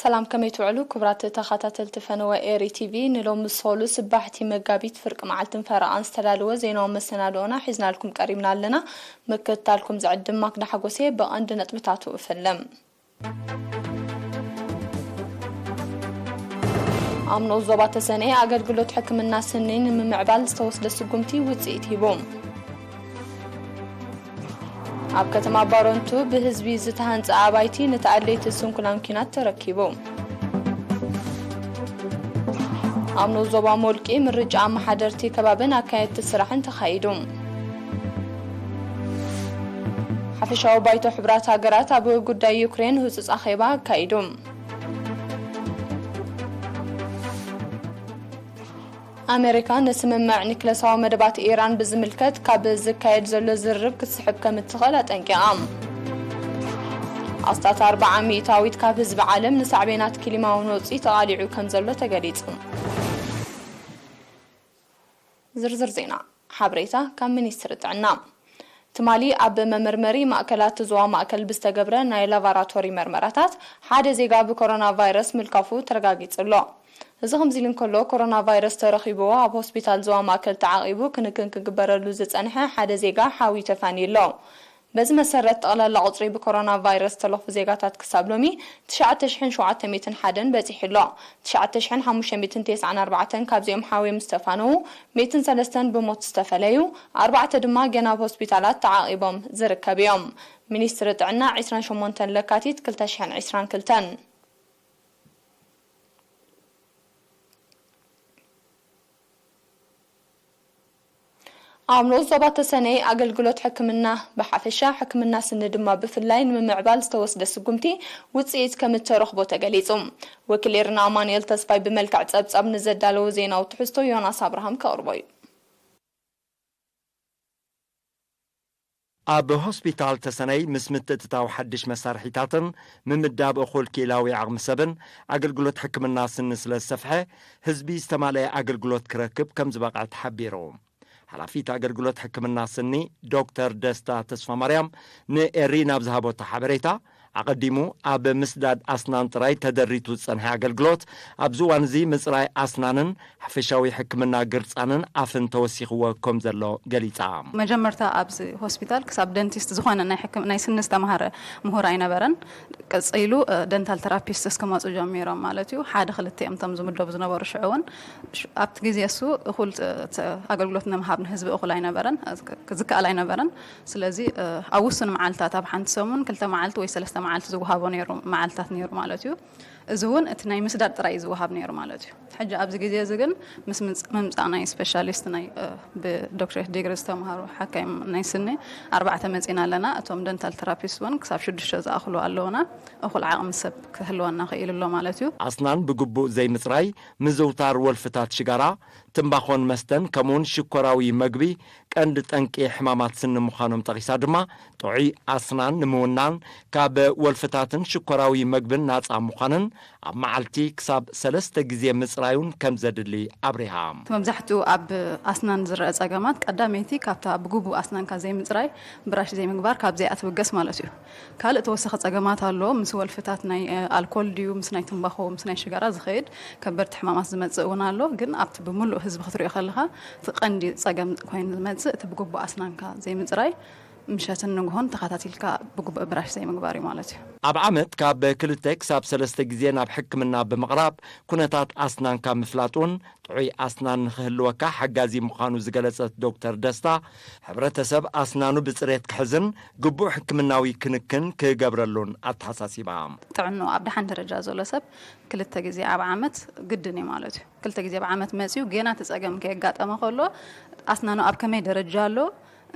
ሰላም፣ ከመይ ትውዕሉ ክቡራት ተኸታተልቲ ፈነወ ኤሪ ቲቪ? ንሎሚ ሰሉስ ባሕቲ መጋቢት ፍርቂ መዓልትን ፈረቓን ዝተዳለወ ዜናዊ መሰናድኦና ሒዝናልኩም ቀሪብና ኣለና። ምክትታልኩም ዝዕድም ማክዳ ሓጎሴ። ብቐንዲ ነጥብታቱ እፍልም። ኣብ ንኡስ ዞባ ተሰነይ ኣገልግሎት ሕክምና ስኒ ንምምዕባል ዝተወስደ ስጉምቲ ውፅኢት ሂቡ። ኣብ ከተማ ባረንቱ ብህዝቢ ዝተሃንፀ ኣባይቲ ንተኣለይቲ ስንኩላን ኲናት ተረኪቡ። ኣብ ንኡስ ዞባ ሞልቂ ምርጫ ኣመሓደርቲ ከባብን ኣካየድቲ ስራሕን ተኻይዱ። ሓፈሻዊ ባይቶ ሕቡራት ሃገራት ኣብ ጉዳይ ዩክሬን ህጹጽ ኣኼባ ኣካይዱ። ኣሜሪካ ንስምምዕ ኒክለሳዊ መደባት ኢራን ብዝምልከት ካብ ዝካየድ ዘሎ ዝርርብ ክትስሕብ ከም እትኽእል ኣጠንቂቓ። ኣስታት ኣርብዓ ሚእታዊት ካብ ህዝቢ ዓለም ንሳዕቤናት ክሊማዊ ነውጺ ተቓሊዑ ከም ዘሎ ተገሊጹ። ዝርዝር ዜና። ሓበሬታ ካብ ሚኒስትሪ ጥዕና። ትማሊ ኣብ መመርመሪ ማእከላት ዞባ ማእከል ብዝተገብረ ናይ ላቫራቶሪ መርመራታት ሓደ ዜጋ ብኮሮና ቫይረስ ምልካፉ ተረጋጊጹ ኣሎ። እዚ ከምዚ ኢሉ እንከሎ፣ ኮሮና ቫይረስ ተረኺብዎ ኣብ ሆስፒታል ዞባ ማእከል ተዓቒቡ ክንክን ክግበረሉ ዝጸንሐ ሓደ ዜጋ ሓዊ ተፋንዩ ኣሎ። በዚ መሰረት፣ ጠቕላላ ቁጽሪ ብኮሮና ቫይረስ ዝተለኽፉ ዜጋታት ክሳብ ሎሚ ትሽዓተ ሽሕን ሸውዓተ ሚእትን ሓደን በጺሑ ኣሎ። ትሽዓተ ሽሕን ሓሙሽተ ሚእትን ተስዓን ኣርባዕተን ካብዚኦም ሓዊ ምስ ተፋነዉ፣ ሚእትን ሰለስተን ብሞት ዝተፈለዩ፣ ኣርባዕተ ድማ ገና ኣብ ሆስፒታላት ተዓቒቦም ዝርከብ እዮም። ሚኒስትሪ ጥዕና፣ ዕስራን ሸሞንተን ለካቲት ክልተ ሽሕን ዕስራን ክልተን። ኣብ ንኡስ ዞባ ተሰነይ ኣገልግሎት ሕክምና ብሓፈሻ፣ ሕክምና ስኒ ድማ ብፍላይ ንምምዕባል ዝተወስደ ስጉምቲ ውፅኢት ከም እተረኽቦ ተገሊጹ። ወኪል ኤርና ኣማኑኤል ተስፋይ ብመልክዕ ጸብጻብ ንዘዳለዎ ዜናዊ ትሕዝቶ ዮናስ ኣብርሃም ከቕርቦ እዩ። ኣብ ሆስፒታል ተሰነይ ምስ ምትእትታው ሓድሽ መሳርሒታትን ምምዳብ እኹል ክኢላዊ ዓቕሚ ሰብን ኣገልግሎት ሕክምና ስኒ ስለ ዝሰፍሐ፣ ህዝቢ ዝተማልአ ኣገልግሎት ክረክብ ከም ዝበቕዐ ተሓቢሩ። ሓላፊት ኣገልግሎት ሕክምና ስኒ ዶክተር ደስታ ተስፋማርያም ንኤሪ ናብ ዝሃበቶ ሓበሬታ፣ ኣቐዲሙ ኣብ ምስዳድ ኣስናን ጥራይ ተደሪቱ ዝጸንሐ ኣገልግሎት፣ ኣብዚ እዋን እዚ ምጽራይ ኣስናንን ሓፈሻዊ ሕክምና ግርጻንን ኣፍን ተወሲኽዎ ከም ዘሎ ገሊጻ። መጀመርታ ኣብዚ ሆስፒታል ክሳብ ደንቲስት ዝኾነ ናይ ሕክም- ናይ ስኒ ዝተምሃረ ምሁር ኣይነበረን። ቀጺሉ ደንታል ተራፒስት እስክመጹ ጀሚሮም ማለት እዩ። ሓደ ክልተ እዮም እቶም ዝምደቡ ዝነበሩ። ሽዑ እውን ኣብቲ ግዜ እሱ እኹል ኣገልግሎት ንምሃብ ንህዝቢ እኹል ኣይነበረን፣ ዝከኣል ኣይነበረን። ስለዚ ኣብ ውሱን መዓልታት፣ ኣብ ሓንቲ ሰሙን ክልተ መዓልቲ ወይ ሰለስተ መዓልቲ ዝወሃቦ ነይሩ፣ መዓልታት ነይሩ ማለት እዩ። እዚ እውን እቲ ናይ ምስዳድ ጥራይ እዩ ዝወሃብ ነይሩ ማለት እዩ። ሕጂ ኣብዚ ግዜ እዚ ግን ምስ ምምፃእ ናይ ስፔሻሊስት ናይ ብዶክትሬት ዲግሪ ዝተምሃሩ ሓካይም ናይ ስኒ ኣርባዕተ መፂና ኣለና። እቶም ደንታል ተራፒስት እውን ክሳብ ሽዱሽተ ዝኣኽሉ ኣለውና። እኹል ዓቕሚ ሰብ ክህልወና ክኢሉ ኣሎ ማለት እዩ። ኣስናን ብግቡእ ዘይምፅራይ፣ ምዝውታር ወልፍታት ሽጋራ፣ ትምባኾን መስተን ከምኡውን ሽኮራዊ መግቢ ቀንዲ ጠንቂ ሕማማት ስኒ ምዃኖም ጠቒሳ ድማ፣ ጥዑይ ኣስናን ንምውናን ካብ ወልፍታትን ሽኮራዊ መግብን ናጻ ምዃንን ኣብ መዓልቲ ክሳብ ሰለስተ ግዜ ምጽራዩን ከም ዘድሊ ኣብሪሃ። እቲ መብዛሕትኡ ኣብ ኣስናን ዝረኣ ጸገማት ቀዳመይቲ ካብታ ብግቡእ ኣስናንካ ዘይምጽራይ፣ ብራሽ ዘይምግባር ካብዚኣ ትብገስ ማለት እዩ። ካልእ ተወሳኺ ጸገማት ኣሎ። ምስ ወልፍታት ናይ ኣልኮል ድዩ ምስ ናይ ትምባኾ ምስ ናይ ሽጋራ ዝኸይድ ከበድቲ ሕማማት ዝመጽእ እውን ኣሎ። ግን ኣብቲ ብምሉእ ህዝቢ ክትሪኦ ከለኻ እቲ ቀንዲ ጸገም ኮይኑ ዝመጽእ እቲ ብግቡእ ኣስናንካ ዘይምጽራይ፣ ምሸትን ንግሆን ተኸታቲልካ ብግቡእ ብራሽ ዘይምግባር እዩ ማለት እዩ። ኣብ ዓመት ካብ ክልተ ክሳብ ሰለስተ ግዜ ናብ ሕክምና ብምቕራብ ኩነታት ኣስናንካ ምፍላጥ እውን ጥዑይ ኣስናን ንኽህልወካ ሓጋዚ ምዃኑ ዝገለጸት ዶክተር ደስታ፣ ሕብረተሰብ ኣስናኑ ብጽሬት ክሕዝን ግቡእ ሕክምናዊ ክንክን ክገብረሉን ኣተሓሳሲባ። ጥዕንኡ ኣብ ደሓን ደረጃ ዘሎ ሰብ ክልተ ግዜ ኣብ ዓመት ግድን እዩ ማለት እዩ። ክልተ ግዜ ኣብ ዓመት መጺኡ ጌና እቲ ጸገም ከየጋጠመ ከሎ ኣስናኑ ኣብ ከመይ ደረጃ ኣሎ፣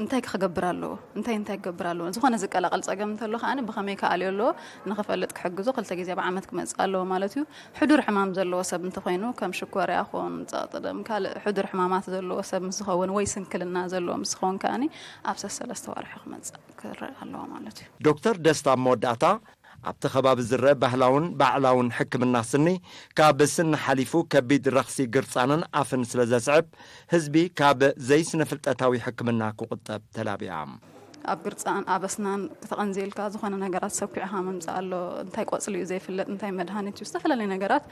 እንታይ ክገብር ኣለዎ፣ እንታይ እንታይ ክገብር ኣለዎ፣ ዝኾነ ዝቀላቐል ጸገም እንተሎ ከኣ ብኸመይ ክኣልዮ ኣለዎ ንኽፈልጥ ክሕግዞ ክልተ ግዜ ኣብ ዓመት ክመጽእ ኣለዎ ማለት እዩ። ሕዱር ሕማም ዘለዎ ሰብ እንተኾይኑ ከም ሽኮርያ ኾን ጸቕጢ ደም ካልእ ሕዱር ሕማማት ዘለዎ ሰብ ምስ ዝኸውን ወይ ስንክልና ዘለዎ ምስ ዝኸውን ከኣ ኣብ ሰሰለስተ ዋርሒ ክመጽእ ክረእ ኣለዎ ማለት እዩ። ዶክተር ደስታ ኣብ መወዳእታ ኣብቲ ከባቢ ዝረአ ባህላውን ባዕላውን ሕክምና ስኒ ካብ ስኒ ሓሊፉ ከቢድ ረኽሲ ግርጻንን ኣፍን ስለ ዘስዕብ ህዝቢ ካብ ዘይስነ ፍልጠታዊ ሕክምና ክቑጠብ ተላብያ። ኣብ ግርጻን ኣብ ኣስናን ክተቐንዝየልካ ዝኾነ ነገራት ሰኩዕኻ ምምጻእ ኣሎ። እንታይ ቆጽሊ እዩ ዘይፍለጥ፣ እንታይ መድሃኒት እዩ፣ ዝተፈላለዩ ነገራት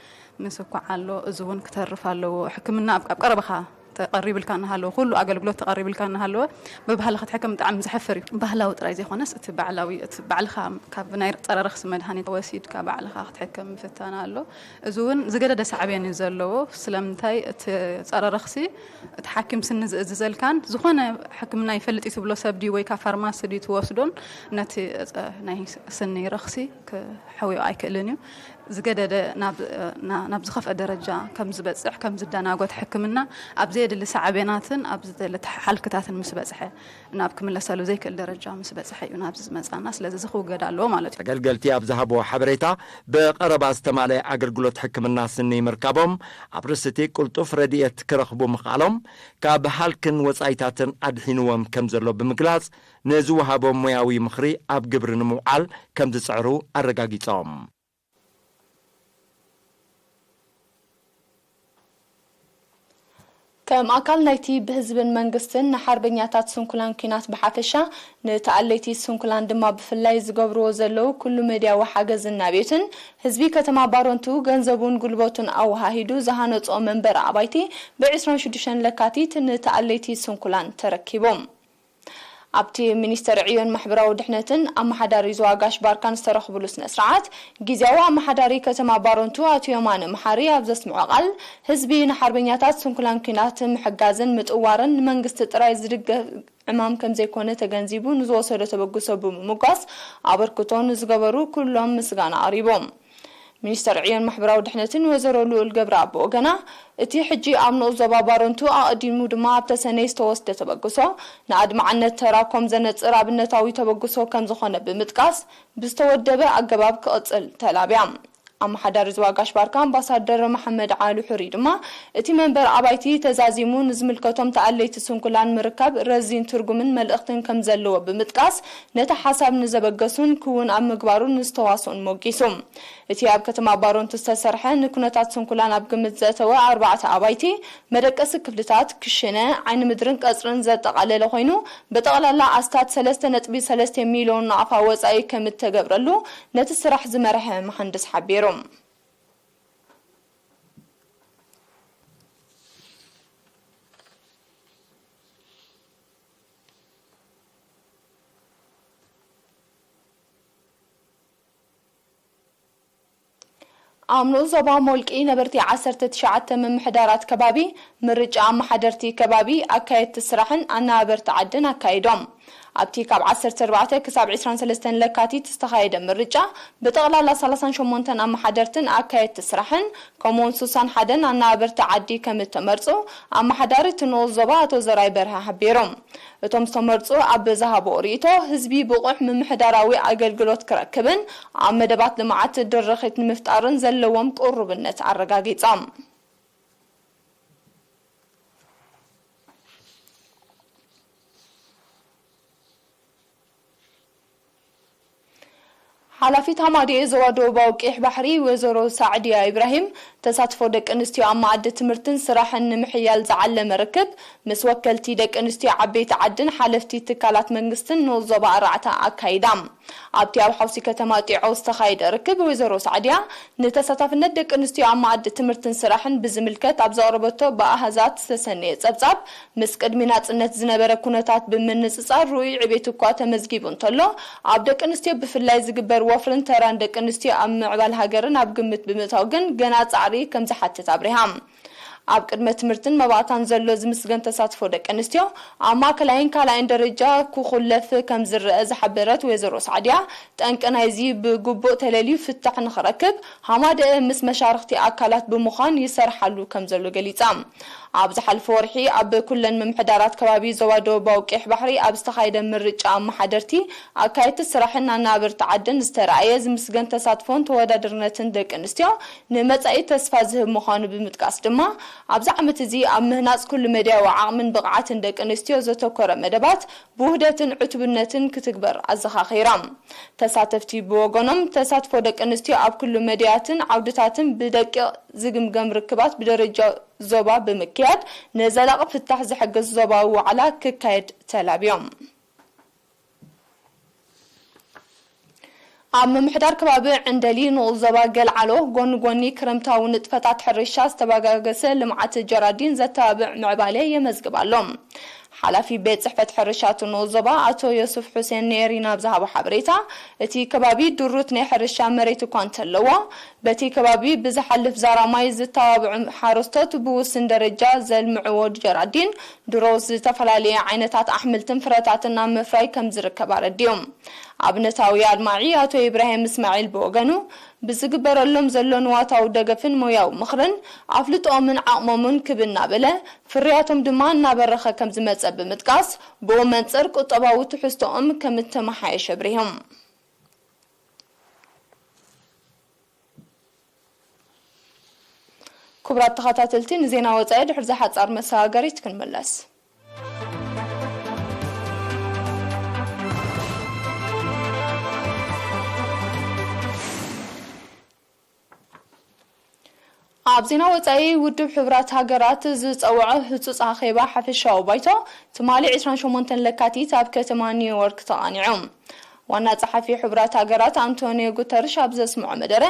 ምስኳዕ ኣሎ። እዚ እውን ክተርፍ ኣለዎ። ሕክምና ኣብ ኣብ ቀረባኻ ተቐሪብልካ እናሃለወ፣ ኩሉ ኣገልግሎት ተቐሪብልካ እናሃለወ፣ ብባህሊ ክትሕክም ብጣዕሚ ዘሕፍር እዩ። ባህላዊ ጥራይ ዘይኮነስ፣ እቲ ባዕላዊ፣ እቲ ባዕልኻ ካብ ናይ ጸረ ረኽሲ መድሃኒት ወሲድካ ባዕልኻ ክትሕከም ምፍታን ኣሎ። እዚ እውን ዝገደደ ሳዕቤን እዩ ዘለዎ። ስለምንታይ? እቲ ጸረ ረኽሲ፣ እቲ ሓኪም ስኒ ዝእዝዘልካን፣ ዝኾነ ሕክምና ይፈልጥ እዩ ትብሎ ሰብ ድዩ ወይ ካብ ፋርማሲ ድዩ ትወስዶን፣ ነቲ ጸ-፣ ናይ ስኒ ረኽሲ ክሕውዮ ኣይክእልን እዩ። ዝገደደ ናብ፣ ና-፣ ናብ ዝኸፍአ ደረጃ ከም ዝበጽሕ፣ ከም ዝደናጎት ሕክምና ኣብ ዘየድሊ ሳዕቤናትን ኣብ ዘየድሊ ተሓልክታትን ምስ በጽሐ፣ ናብ ክምለሰሉ ዘይክእል ደረጃ ምስ በጽሐ እዩ ናብዚ ዝመጻና። ስለዚ እዚ ክውገድ ኣለዎ ማለት እዩ። ተገልገልቲ ኣብ ዝሃብዎ ሓበሬታ፣ ብቐረባ ዝተማልአ ኣገልግሎት ሕክምና ስኒ ምርካቦም፣ ኣብ ርእሲ እቲ ቅልጡፍ ረድኤት ክረኽቡ ምኽኣሎም፣ ካብ ሃልክን ወጻኢታትን ኣድሒንዎም ከም ዘሎ ብምግላጽ፣ ንዝወሃቦም ሞያዊ ምኽሪ ኣብ ግብሪ ንምውዓል ከም ዝጽዕሩ ኣረጋጊጾም። ከም ኣካል ናይቲ ብህዝብን መንግስትን ንሓርበኛታት ስንኩላን ኲናት ብሓፈሻ፣ ንተኣለይቲ ስንኩላን ድማ ብፍላይ ዝገብርዎ ዘለዉ ኩሉ መድያዊ ሓገዝን ናብዮትን፣ ህዝቢ ከተማ ባረንቱ ገንዘቡን ጉልበቱን ኣወሃሂዱ ዝሃነጾ መንበሪ ኣባይቲ ብ ዕስራን ሽዱሽተን ለካቲት ንተኣለይቲ ስንኩላን ተረኪቡ። ኣብቲ ሚኒስተር ዕዮን ማሕበራዊ ድሕነትን ኣመሓዳሪ ዞባ ጋሽ ባርካን ዝተረኽብሉ ስነ ስርዓት፣ ግዝያዊ ኣመሓዳሪ ከተማ ባረንቱ ኣቶ የማነ መሓሪ ኣብ ዘስምዖ ቃል፣ ህዝቢ ንሓርበኛታት ስንኩላን ኲናት ምሕጋዝን ምጥዋርን ንመንግስቲ ጥራይ ዝድገፍ ዕማም ከምዘይኮነ ተገንዚቡ፣ ንዝወሰዶ ተበግሶ ብምምጓስ፣ ኣበርክቶ ንዝገበሩ ኩሎም ምስጋና ኣቕሪቡ። ሚኒስተር ዕዮን ማሕበራዊ ድሕነትን ወይዘሮ ልኡል ገብረኣብ ብወገና፣ እቲ ሕጂ ኣብ ንኡስ ዞባ ባረንቱ፣ ኣቐዲሙ ድማ ኣብ ተሰነይ ዝተወስደ ተበግሶ፣ ንኣድማዕነት ተራ ኮም ዘነጽር ኣብነታዊ ተበግሶ ከም ዝኾነ ብምጥቃስ፣ ብዝተወደበ ኣገባብ ክቕጽል ተላብያ። ኣመሓዳሪ ዞባ ጋሽ ባርካ ኣምባሳደር መሓመድ ዓሊ ሑሪ ድማ፣ እቲ መንበር ኣባይቲ ተዛዚሙ ንዝምልከቶም ተኣለይቲ ስንኩላን ምርካብ ረዚን ትርጉምን መልእኽትን ከም ዘለዎ ብምጥቃስ፣ ነቲ ሓሳብ ንዘበገሱን ክውን ኣብ ምግባሩ ንዝተዋስኡን ሞጊሱ። እቲ ኣብ ከተማ ባረንቱ ዝተሰርሐ ንኩነታት ስንኩላን ኣብ ግምት ዘእተወ ኣርባዕተ ኣባይቲ፣ መደቀሲ ክፍልታት፣ ክሽነ፣ ዓይኒ ምድርን ቀጽርን ዘጠቓለለ ኮይኑ፣ ብጠቕላላ ኣስታት ሰለስተ ነጥቢ ሰለስተ ሚልዮን ናቕፋ ወጻኢ ከም እተገብረሉ ነቲ ስራሕ ዝመርሐ መሃንድስ ሓቢሩ። ኣብ ንኡስ ዞባ ሞልቂ ነበርቲ ዓሰርተ ትሽዓተ ምምሕዳራት ከባቢ ምርጫ ኣመሓደርቲ ከባቢ፣ ኣካየድቲ ስራሕን ኣነባበርቲ ዓድን ኣካይዶም። ኣብቲ ካብ ዓሰርተ ኣርባዕተ ክሳብ ዕስራን ሰለስተን ለካቲት ዝተኻየደ ምርጫ፣ ብጠቕላላ ሰላሳን ሸሞንተን ኣመሓደርትን ኣካየድቲ ስራሕን ከምኡውን ስሳን ሓደን ኣነባበርቲ ዓዲ ከም እተመርጹ ኣመሓዳሪ እቲ ንኡስ ዞባ ኣቶ ዘርኣይ በርሀ ሓቢሩ። እቶም ዝተመርጹ ኣብ ዝሃብዎ ርእይቶ፣ ህዝቢ ብቑሕ ምምሕዳራዊ ኣገልግሎት ክረክብን ኣብ መደባት ልምዓት ድርኺት ንምፍጣርን ዘለዎም ቅሩብነት ኣረጋጊጾም። ሓላፊት ሃማደኤ ዞባ ደቡባዊ ቀይሕ ባሕሪ ወይዘሮ ሳዕድያ ኢብራሂም፣ ተሳትፎ ደቂ ኣንስትዮ ኣብ መኣዲ ትምህርትን ስራሕን ንምሕያል ዝዓለመ ርክብ ምስ ወከልቲ ደቂ ኣንስትዮ ዓበይቲ ዓድን ሓለፍቲ ትካላት መንግስትን ንኡስ ዞባ ኣራዕታ ኣካይዳ። ኣብቲ ኣብ ሓውሲ ከተማ ጢዖ ዝተኻየደ ርክብ፣ ወይዘሮ ሳዕድያ ንተሳታፍነት ደቂ ኣንስትዮ ኣብ መኣዲ ትምህርትን ስራሕን ብዝምልከት ኣብ ዘቕረበቶ ብኣሃዛት ዝተሰነየ ጸብጻብ፣ ምስ ቅድሚ ናጽነት ዝነበረ ኩነታት ብምንጽጻር ርኡይ ዕቤት እኳ ተመዝጊቡ እንተሎ፣ ኣብ ደቂ ኣንስትዮ ብፍላይ ዝግበር ወፍርን ተራን ደቂ ኣንስትዮ ኣብ ምዕባል ሃገርን ኣብ ግምት ብምእታው ግን ገና ጻዕሪ ከም ዝሓትት ኣብሪሃ። ኣብ ቅድመ ትምህርትን መባእታን ዘሎ ዝምስገን ተሳትፎ ደቂ ኣንስትዮ ኣብ ማእከላይን ካልኣይን ደረጃ ክኹለፍ ከም ዝረአ ዝሓበረት ወይዘሮ ሳዕድያ፣ ጠንቂ ናይዚ ብግቡእ ተለልዩ ፍታሕ ንኽረክብ ሃማደኤ ምስ መሻርኽቲ ኣካላት ብምዃን ይሰርሓሉ ከም ዘሎ ገሊጻ። ኣብ ዝሓለፈ ወርሒ ኣብ ኩለን ምምሕዳራት ከባቢ ዞባ ደቡባዊ ቀይሕ ባሕሪ ኣብ ዝተኻየደ ምርጫ ኣመሓደርቲ፣ ኣካየድቲ ስራሕን ኣነባበርቲ ዓድን ዝተረኣየ ዝምስገን ተሳትፎን ተወዳዳርነትን ደቂ ኣንስትዮ ንመጻኢ ተስፋ ዝህብ ምዃኑ ብምጥቃስ ድማ፣ ኣብዚ ዓመት እዚ ኣብ ምህናጽ ኩሉ መድያዊ ዓቕምን ብቕዓትን ደቂ ኣንስትዮ ዘተኮረ መደባት ብውህደትን ዕቱብነትን ክትግበር ኣዘኻኺራ። ተሳተፍቲ ብወገኖም፣ ተሳትፎ ደቂ ኣንስትዮ ኣብ ኩሉ መድያትን ዓውድታትን ብደቂቕ ዝግምገም ርክባት ብደረጃ ዞባ ብምክያድ፣ ንዘላቒ ፍታሕ ዝሕግዝ ዞባዊ ዋዕላ ክካየድ ተላብዮም። ኣብ ምምሕዳር ከባቢ ዕንደሊ ንኡስ ዞባ ገልዓሎ ጎኒ ጎኒ ክረምታዊ ንጥፈታት ሕርሻ ዝተበጋገሰ ልምዓት ጀራዲን ዘተባብዕ ምዕባለ የመዝግብ ኣሎ። ሓላፊ ቤት ጽሕፈት ሕርሻ እቲ ንኡስ ዞባ ኣቶ ዮሱፍ ሑሴን ንኤሪና ኣብ ዝሃቦ ሓበሬታ፣ እቲ ከባቢ ድሩት ናይ ሕርሻ መሬት እኳ እንተለዎ፣ በቲ ከባቢ ብዝሓልፍ ዛራ ማይ ዝተባብዑ ሓረስቶት ብውስን ደረጃ ዘልምዕዎ ጀራዲን ድሮ ዝተፈላለየ ዓይነታት ኣሕምልትን ፍረታትን ኣብ ምፍራይ ከም ዝርከብ ኣረዲኡ። ኣብነታዊ ኣልማዒ ኣቶ ኢብራሂም እስማዒል ብወገኑ፣ ብዝግበረሎም ዘሎ ንዋታዊ ደገፍን ሞያዊ ምኽርን ኣፍልጦኦምን ዓቕሞምን ክብ እናበለ፣ ፍርያቶም ድማ እናበረኸ ከም ዝመጸ ብምጥቃስ፣ ብኡ መንጽር ቁጠባዊ ትሕዝቶኦም ከም እተመሓየሸ ኣብሪሆም። ክቡራት ተኸታተልቲ፣ ንዜና ወጻኢ ድሕሪ ዝሓጻር መሰጋገሪት ክንምለስ። ኣብ ዜና ወጻኢ፣ ውድብ ሕቡራት ሃገራት ዝጸውዖ ህጹጽ ኣኼባ ሓፈሻዊ ባይቶ ትማሊ ዕስራን ሸሞንተን ለካቲት ኣብ ከተማ ኒውዮርክ ተቓኒዑ። ዋና ጸሓፊ ሕቡራት ሃገራት ኣንቶኒዮ ጉተርሽ ኣብ ዘስምዖ መደረ፣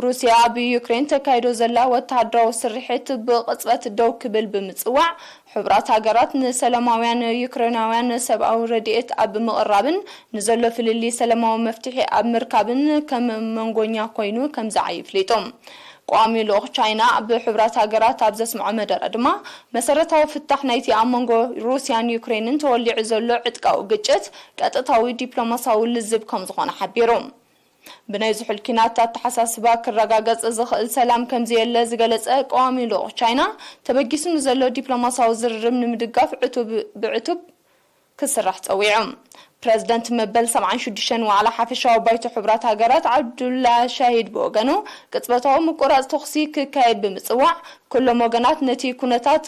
ሩስያ ኣብ ዩክሬን ተካይዶ ዘላ ወተሃደራዊ ስርሒት ብቕጽበት ደው ክብል ብምጽዋዕ፣ ሕቡራት ሃገራት ንሰላማውያን ዩክሬናውያን ሰብኣዊ ረድኤት ኣብ ምቕራብን ንዘሎ ፍልልይ ሰላማዊ መፍትሒ ኣብ ምርካብን ከም መንጎኛ ኮይኑ ከም ዝዓዪ ኣፍሊጡ። ቀዋሚ ልኡኽ ቻይና ኣብ ሕቡራት ሃገራት ኣብ ዘስምዖ መደረ ድማ፣ መሰረታዊ ፍታሕ ናይቲ ኣብ መንጎ ሩስያን ዩክሬንን ተወሊዑ ዘሎ ዕጥቃዊ ግጭት ቀጥታዊ ዲፕሎማሲያዊ ልዝብ ከም ዝኾነ ሓቢሩ። ብናይ ዝሑል ኲናት ኣተሓሳስባ ክረጋገጽ ዝኽእል ሰላም ከም ዘየለ ዝገለጸ ቀዋሚ ልኡኽ ቻይና፣ ተበጊሱ ንዘሎ ዲፕሎማሲያዊ ዝርርብ ንምድጋፍ ዕቱብ ብዕቱብ ክስራሕ ጸዊዑ። ፕረዚደንት መበል ሰብዓን ሽዱሽተን ዋዕላ ሓፈሻዊ ባይቶ ሕቡራት ሃገራት ዓብዱላ ሻሂድ ብወገኑ፣ ቅጽበታዊ ምቁራጽ ተኹሲ ክካየድ ብምጽዋዕ፣ ኩሎም ወገናት ነቲ ኩነታት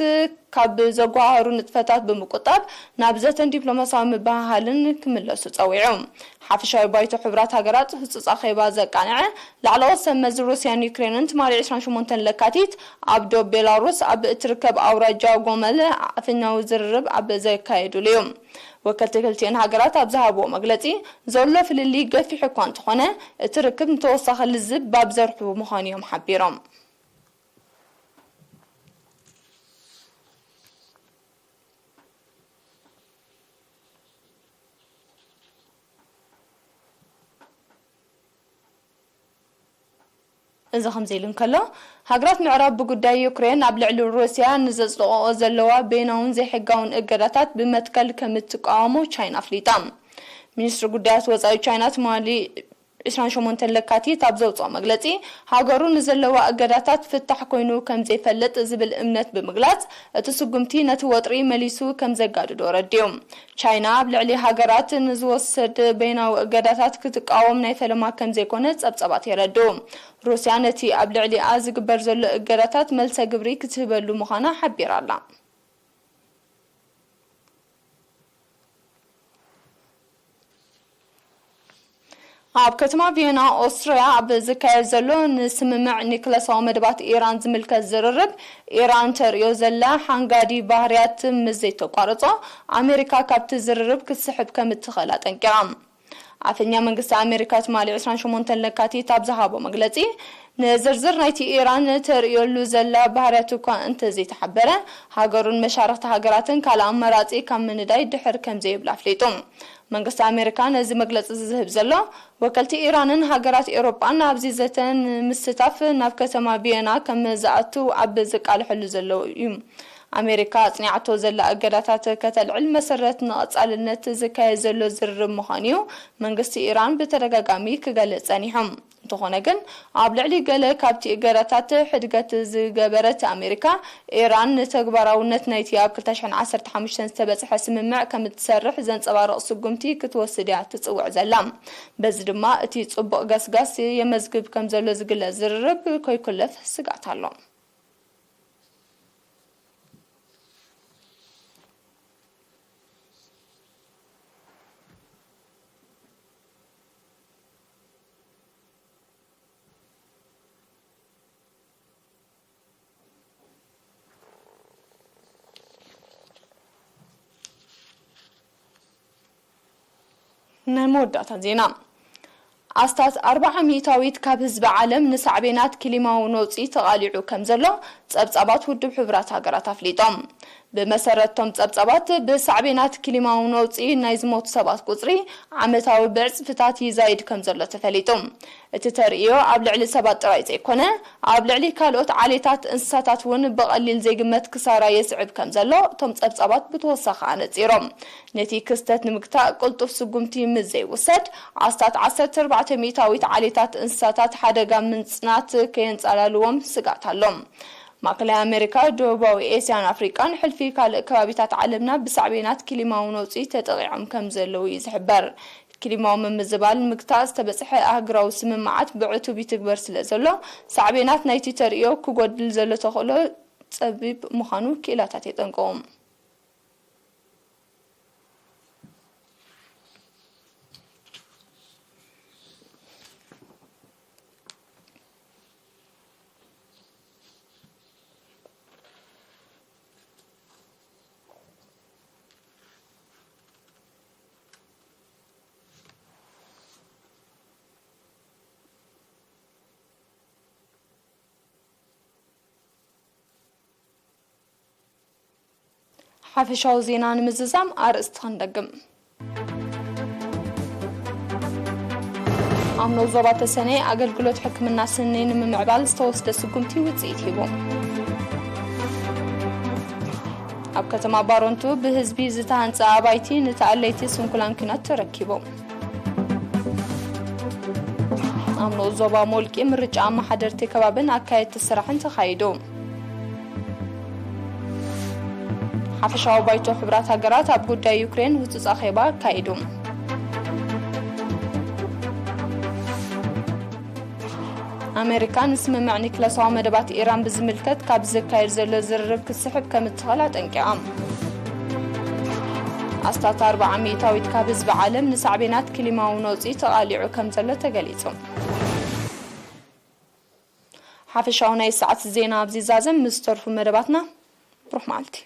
ካብ ዘጓሃህሩ ንጥፈታት ብምቁጣብ ናብ ዘተን ዲፕሎማሲያዊ ምብህሃልን ክምለሱ ጸዊዑ። ሓፈሻዊ ባይቶ ሕቡራት ሃገራት ህጹጽ ኣኼባ ዘቃንዐ ላዕለዎት ሰብ መዚ ሩስያን ዩክሬንን ትማሊ ዕስራን ሸሞንተን ለካቲት ኣብ ዶብ ቤላሩስ ኣብ እትርከብ ኣውራጃ ጎመል ኣፈኛዊ ዝርርብ ኣብ ዘካየዱሉ እዩ። ወከልቲ ክልቲኤን ሃገራት ኣብ ዝሃብዎ መግለጺ፣ ዘሎ ፍልልይ ገፊሕ እኳ እንተኾነ፣ እቲ ርክብ ንተወሳኺ ልዝብ ባብ ዘርሑ ምዃኑ እዮም ሓቢሮም። እዚ ከምዚ ኢሉ እንከሎ፣ ሃገራት ምዕራብ ብጉዳይ ዩክሬን ኣብ ልዕሊ ሩስያ ንዘጽድቕኦ ዘለዋ በይናውን ዘይሕጋውን እገዳታት ብመትከል ከም እትቃወሞ ቻይና ኣፍሊጣ። ሚኒስትሪ ጉዳያት ወጻኢ ቻይና ትማሊ ዕስራን ሸሞንተን ለካቲት ኣብ ዘውጽኦ መግለጺ፣ ሃገሩ ንዘለዋ እገዳታት ፍታሕ ኮይኑ ከም ዘይፈልጥ ዝብል እምነት ብምግላጽ፣ እቲ ስጉምቲ ነቲ ወጥሪ መሊሱ ከም ዘጋድዶ ኣረዲኡ። ቻይና ኣብ ልዕሊ ሃገራት ንዝወሰድ በይናዊ እገዳታት ክትቃወም ናይ ፈለማ ከም ዘይኮነ ጸብጸባት የረድኡ። ሩስያ ነቲ ኣብ ልዕሊኣ ዝግበር ዘሎ እገዳታት መልሰ ግብሪ ክትህበሉ ምዃና ሓቢራ ኣላ። ኣብ ከተማ ቪየና ኦስትርያ ኣብ ዝካየድ ዘሎ ንስምምዕ ኒክለሳዊ መደባት ኢራን ዝምልከት ዝርርብ፣ ኢራን ተርእዮ ዘላ ሓንጋዲ ባህርያት ምስ ዘይተቋርጾ፣ ኣሜሪካ ካብቲ ዝርርብ ክትስሕብ ከም እትኽእል ኣጠንቂቓ። ኣፈኛ መንግስቲ ኣሜሪካ ትማሊ ዕስራን ሸሞንተን ለካቲት ኣብ ዝሃቦ መግለጺ፣ ንዝርዝር ናይቲ ኢራን ተርእዮሉ ዘላ ባህርያት እኳ እንተዘይተሓበረ፣ ሃገሩን መሻርኽቲ ሃገራትን ካልእ ኣማራጺ ካብ ምንዳይ ድሕር ከም ዘይብላ ኣፍሊጡ። መንግስቲ ኣሜሪካ ነዚ መግለጺ ዝህብ ዘሎ፣ ወከልቲ ኢራንን ሃገራት ኤውሮጳን ኣብዚ ዘተ ንምስታፍ ናብ ከተማ ቪየና ከም ዝኣቱ ኣብ ዝቃልሐሉ ዘለዉ እዩ። ኣሜሪካ ኣጽኒዓቶ ዘላ እገዳታት ከተልዕል መሰረት ንቐጻልነት ዝካየድ ዘሎ ዝርርብ ምዃኑ እዩ መንግስቲ ኢራን ብተደጋጋሚ ክገልጽ ጸኒሑ። እንተኾነ ግን፣ ኣብ ልዕሊ ገለ ካብቲ እገዳታት ሕድገት ዝገበረት ኣሜሪካ፣ ኢራን ንተግባራውነት ናይቲ ኣብ ክልተ ሽሕን ዓሰርተ ሓሙሽተን ዝተበጽሐ ስምምዕ ከም እትሰርሕ ዘንጸባርቕ ስጉምቲ ክትወስድ እያ ትጽውዕ ዘላ። በዚ ድማ፣ እቲ ጽቡቕ ገስጋስ የመዝግብ ከም ዘሎ ዝግለጽ ዝርርብ ከይኩለፍ ስግኣት ኣሎ። ናይ መወዳእታ ዜና። ኣስታት ኣርብዓ ሚእታዊት ካብ ህዝቢ ዓለም ንሳዕቤናት ክሊማዊ ነውጺ ተቓሊዑ ከም ዘሎ ጸብጻባት ውድብ ሕቡራት ሃገራት ኣፍሊጦም። ብመሰረትቶም ጸብጻባት፣ ብሳዕቤናት ክሊማዊ ነውጺ ናይ ዝሞቱ ሰባት ቁጽሪ ዓመታዊ ብዕጽፍታት ይዛይድ ከም ዘሎ ተፈሊጡ። እቲ ተርእዮ ኣብ ልዕሊ ሰባት ጥራይ ዘይኮነ፣ ኣብ ልዕሊ ካልኦት ዓሌታት እንስሳታት እውን ብቐሊል ዘይግመት ክሳራ የስዕብ ከም ዘሎ እቶም ጸብጻባት ብተወሳኺ ኣነጺሮም። ነቲ ክስተት ንምግታእ ቅልጡፍ ስጉምቲ ምስ ዘይውሰድ፣ ኣስታት ዓሰርተ ኣርባዕተ ሚእታዊት ዓሌታት እንስሳታት ሓደጋ ምጽናት ከየንጻላልዎም ስግኣት ኣሎ። ማእከላይ ኣሜሪካ፣ ደቡባዊ ኤስያን ኣፍሪቃን ሕልፊ ካልእ ከባቢታት ዓለምና ብሳዕቤናት ክሊማዊ ነውጺ ተጠቒዖም ከም ዘለዉ እዩ ዝሕበር። ክሊማዊ ምምዝባል ንምግታእ ዝተበጽሐ ኣህጉራዊ ስምምዓት ብዕቱብ ይትግበር ስለ ዘሎ፣ ሳዕቤናት ናይቲ ተርእዮ ክጎድል ዘሎ ተኽእሎ ጸቢብ ምዃኑ ክኢላታት የጠንቅቑ። ሓፈሻዊ ዜና ንምዝዛም ኣርእስቲ ክንደግም። ኣብ ንኡስ ዞባ ተሰነይ ኣገልግሎት ሕክምና ስኒ ንምምዕባል ዝተወስደ ስጉምቲ ውጽኢት ሂቡ። ኣብ ከተማ ባረንቱ ብህዝቢ ዝተሃንጸ ኣባይቲ ንተኣለይቲ ስንኩላን ኲናት ተረኪቡ። ኣብ ንኡስ ዞባ ሞልቂ ምርጫ ኣመሓደርቲ ከባብን ኣካየድቲ ስራሕን ተኻይዱ። ሓፈሻዊ ባይቶ ሕቡራት ሃገራት ኣብ ጉዳይ ዩክሬን ህጹጽ ኣኼባ ኣካይዱ። ኣሜሪካ ንስምምዕ ኒክለሳዊ መደባት ኢራን ብዝምልከት ካብ ዘካየድ ዘሎ ዝርርብ ክትስሕብ ከም እትኽእል ኣጠንቂቓ። ኣስታት ኣርብዓ ሚእታዊት ካብ ህዝቢ ዓለም ንሳዕቤናት ክሊማዊ ነውጺ ተቓሊዑ ከም ዘሎ ተገሊጹ። ሓፈሻዊ ናይ ሰዓት ዜና ኣብዚ ዛዘም። ምስ ተርፉ መደባትና ብሩኽ መዓልቲ።